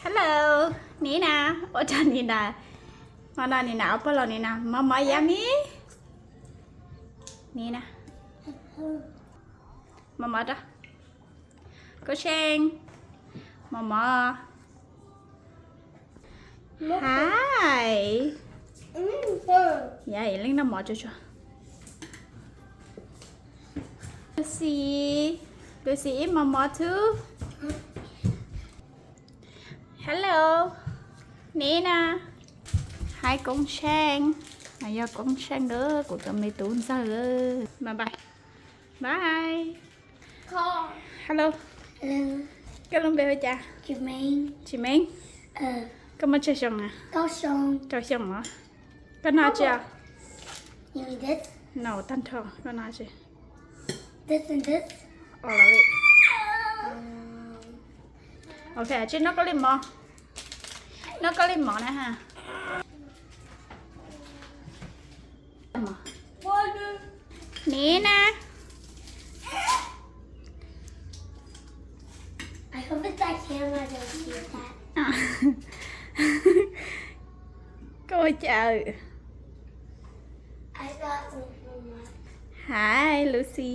Hello, Nina, ua rau Nina. Hmo no Nina ua pog los Nina, mov mov yummy. Nina, mov mov rau. Koob Seej, mov mov. Hi. Yog ib leeg noj mov tsuag tsuag. Lucy, Lucy eat mov mov too. Hello, Nina. Hi Koob Seej. No yog Koob Seej, kuv tus me tub ntxawg. Bye bye. Bye. Hello. Koj lub npe hu cas? Tsis Meej. Koj muaj tsawg xyoo na? Rau xyoo os. Koj noj tsi? No, tag nrho koj noj tsi? Ok, tsis noj koj li mov. Noj koj li mov na ha. Nina. Koj ua cas? Hi Lucy.